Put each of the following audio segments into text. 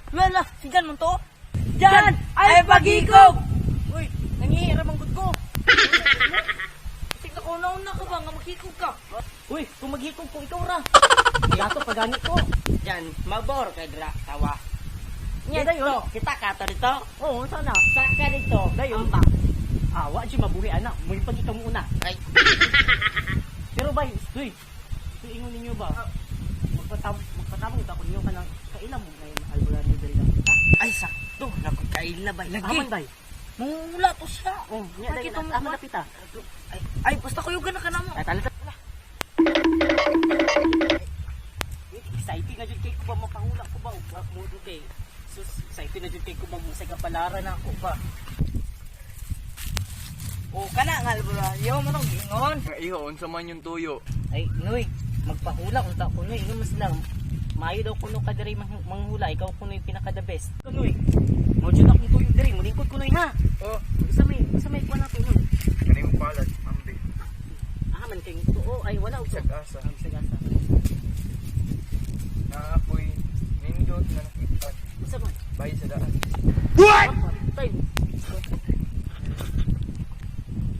Wala, si Jan man to. Jan! Ay pagikog! Uy, nangihiram ang gud ko. Tignan ko na ka ba nga maghikog ka? Uy, kung maghikog ko ikaw ra. Gato pagani ko. Jan, mabor kay dra tawa. Nya dayon. Kita ka to dito. Oo, sana. Saka dito. Dayon. Amba. Ah, wa jud mabuhi ana. Mulipag ikaw muna. Ay. Pero bay, uy. Uy, ingon ninyo ba? Magpatabong ta ko ninyo kanang kaila mo na yung albularyo diri lang kita. Ay sakto, naku kaila ba lagi. Aman bay. Mangula to siya. Oh, nya Ay, dayon. kita mo Aman ba? dapit ah. Ay, ay basta kuyugan na ka na mo. Ay, tala tala. Excited na jud kay ko ba mapahula ko ba ug mo jud kay sus, excited na jud kay ko ba mo sa kapalaran na ako ba. O kana nga albularyo mo nang giingon. Nga iho, unsa man yung tuyo? Ay, Noy, magpahula unta ko Noy, ingon mas lang. Maayo daw kuno ka diri manghula, ikaw kuno yung pinaka the best. Noy, mo jud akong tuyo diri, mulingkod ko Noy ha. Oh, Isa may kuan nato Noy. kani mo palad, ambi. Ah, man kay tuo ay wala og Bisag asa. Ang bisag asa. Na ako'y nindot na nakitaan. Unsa man? Bayad sa daan. What? Tay.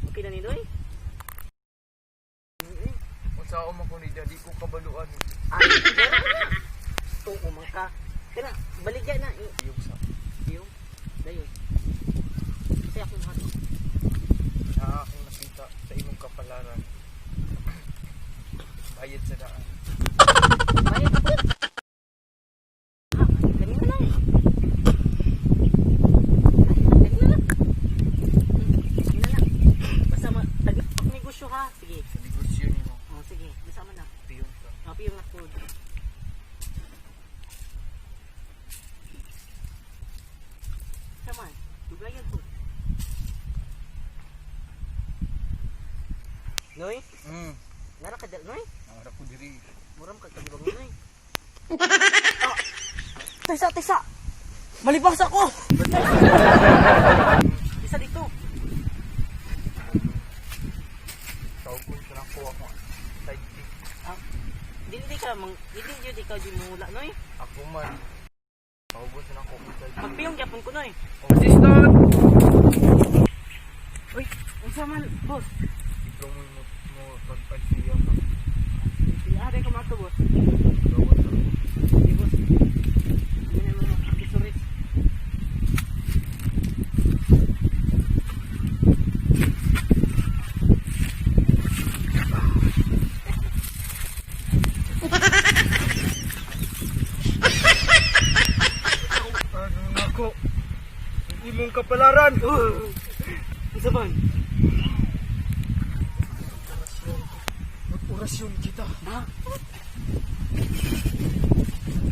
Okay na ni Noy? Unsa ako man kundi di ko kabaluan. Ay, tuo man ka. Kana, baligya na. Iyong sa Iyo. Dayon. Kaya akong hato. na akong nakita sa imong kapalaran. Bayad sa daan. Bayad ako. Ah, kanina na eh. Ay, kanina na. Kanina na. Basta ma, tag negosyo ha. Sige. Sa negosyo nimo, Oh, sige. Basta man na. piyon ka. Happy yung food. Saman, dugayan po. Noy, nara ka dal, Noy? Nangara ko diri. Muram ka kalibang Noy. Tisa, tisa. Malibas ako. Isa dito. Tawgon ka lang ko ako. Sidekick. Dili di ka mang dili jud ikaw di mula Noy. Ako man. Tawgon sa lang ko akong sidekick. Magpiyong gyapon ko Noy. Assistant! Uy, unsa man boss? Ikaw mo mo mo pagpansiya ka. Ari ko mato boss. Tawgon sa ako. Di boss. Hindi na mga accessories. Ano na ako? Imong kapalaran! Unsa man? Mag-orasyon kita. Ha?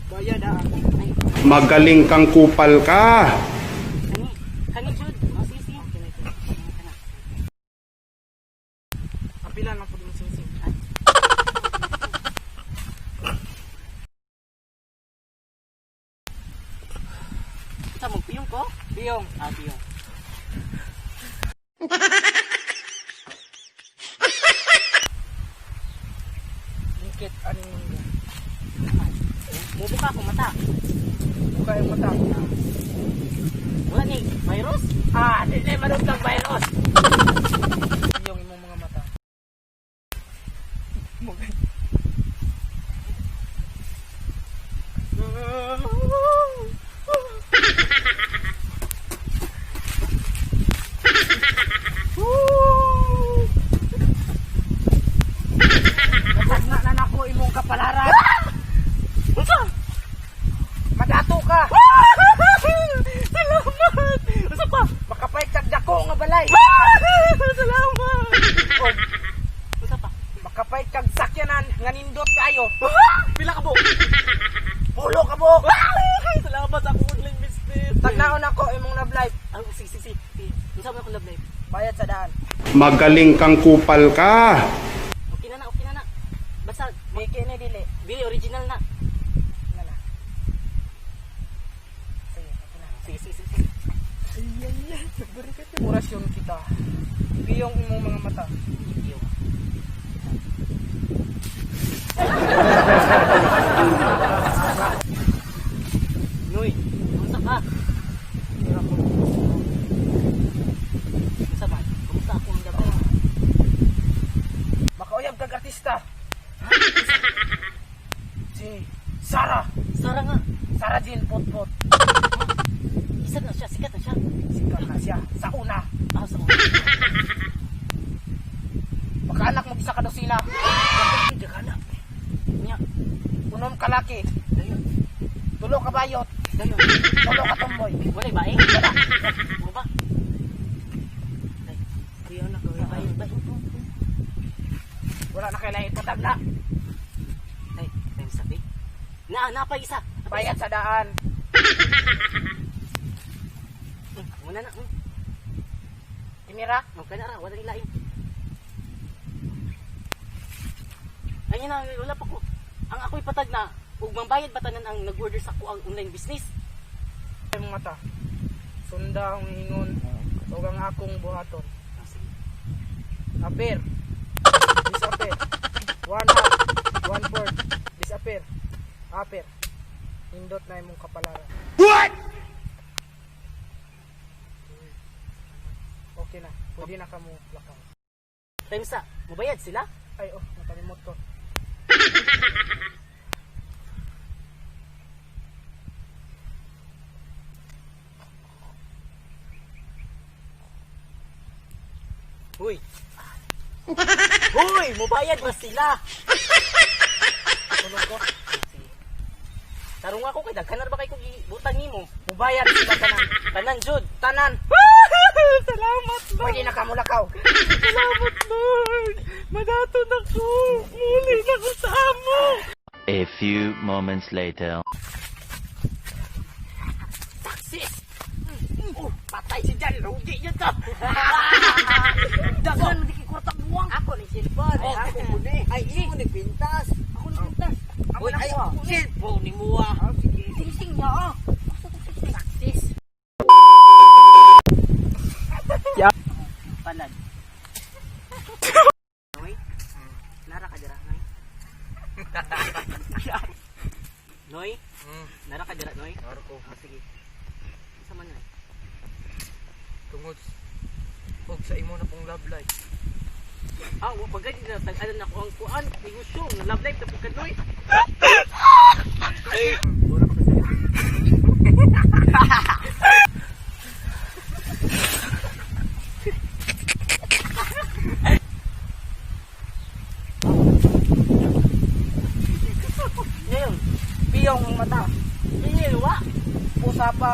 Bayad ah. Ay, Magaling kang kupal ka. kani kani jud, masisi. Kana. Apila na pud mo sisi. Unsa mo piyong ko? Piyong. Ah, piyong. Bukit ani mangga. Mubuka ako mata. Buka yung mata. Wala ni virus? Ah, dili madugtang virus. Piyong imong mga mata. Natagna na nako imong kapalaran. Unsa? Madato ka. Salamat. Unsa pa? Makapay kag dako nga balay. Salamat. Og Unsa pa? makapay kag sakyanan nga nindot kaayo. Pila ka buok? Pulo ka buok. Salamat sa akong online business. Tagnaon ako imong love life. Ah, sige, sige, sige. Unsa man akong love life? Bayad sa daan. Magaling kang kupal ka. Okay na na, okay na na. Basta Biki ni dili. dili original na. Na na. Sige, okay na. Sige, sige, sige. Orasyon kita. Piyong imong mga mata. Iyo. Noy, Artista. Si Sara. Sara nga. Sara Jean Potpot. Isa na siya, sikat na siya. Sikat na siya. Sa una. Ah, sa una. Makaanak mo isa ka dosina. Hindi ka na. Nya, Unom kalaki. dayon, Tulo ka bayot. dayon. Tulo ka tumboy. Wala ba eh? Wala. Mo ba? Ay, Kuya na bay, bay. Wala na kailangan ipatag na. Ay, time sabi. Na, napa isa. Napa Bayad isa. sa daan. Muna na. Tinira. Okay na ra, wala nilain. Ayun na, wala pa ko. Ang ako'y patag na, ug mambayad ba tanan ang nag-order sa ko ang online business? Imong mata. Sunda ang ingon. Ug ang akong buhaton. Ah, sige. Appear. Disappear. One half. One fourth. Disappear. Appear. Nindot na imong kapalaran. What? Okay na. Pwede na ka mo lakaw. Time sa, mubayad sila? Ay, oh, nakalimot ko. Huy. Huy, mubayad ba sila? Tulog ko. Sige. Tarong ako kay daghan na ba kay kog ibutang nimo? Mubayad sila tanan. Tanan jud. Tanan. Salamat, Pwede na ka mo lakaw. Salamat, Lord. Madaton ako. Muli na ko sa amo. A few moments later. Success! Oh, patay si Jan. Rugi yun to. Daghan, di kay kwarta buwang. Ako ni cellphone. Oh, Ay, ako mo ni. Ay, imo ni pintas. Ako ni pintas. Uy, ay, cellphone ni mo ah. Sing-sing niya, ah. Basta to sing-sing. Success. Palad. Noy? Nara ka dira, Noy? Noy? Nara ka dira, Noy? Nara ko. Ah, sige. Isa man na. Tungod og sa imo na pong love life. Ah, wa pag ganyan na tag-anan ako ang kuan, negosyo, love life na po ka, Noy. Ay, wala pa kasi. Ngayon, Piyong ang mata. ngayon, wa. Pusa pa.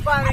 Pare.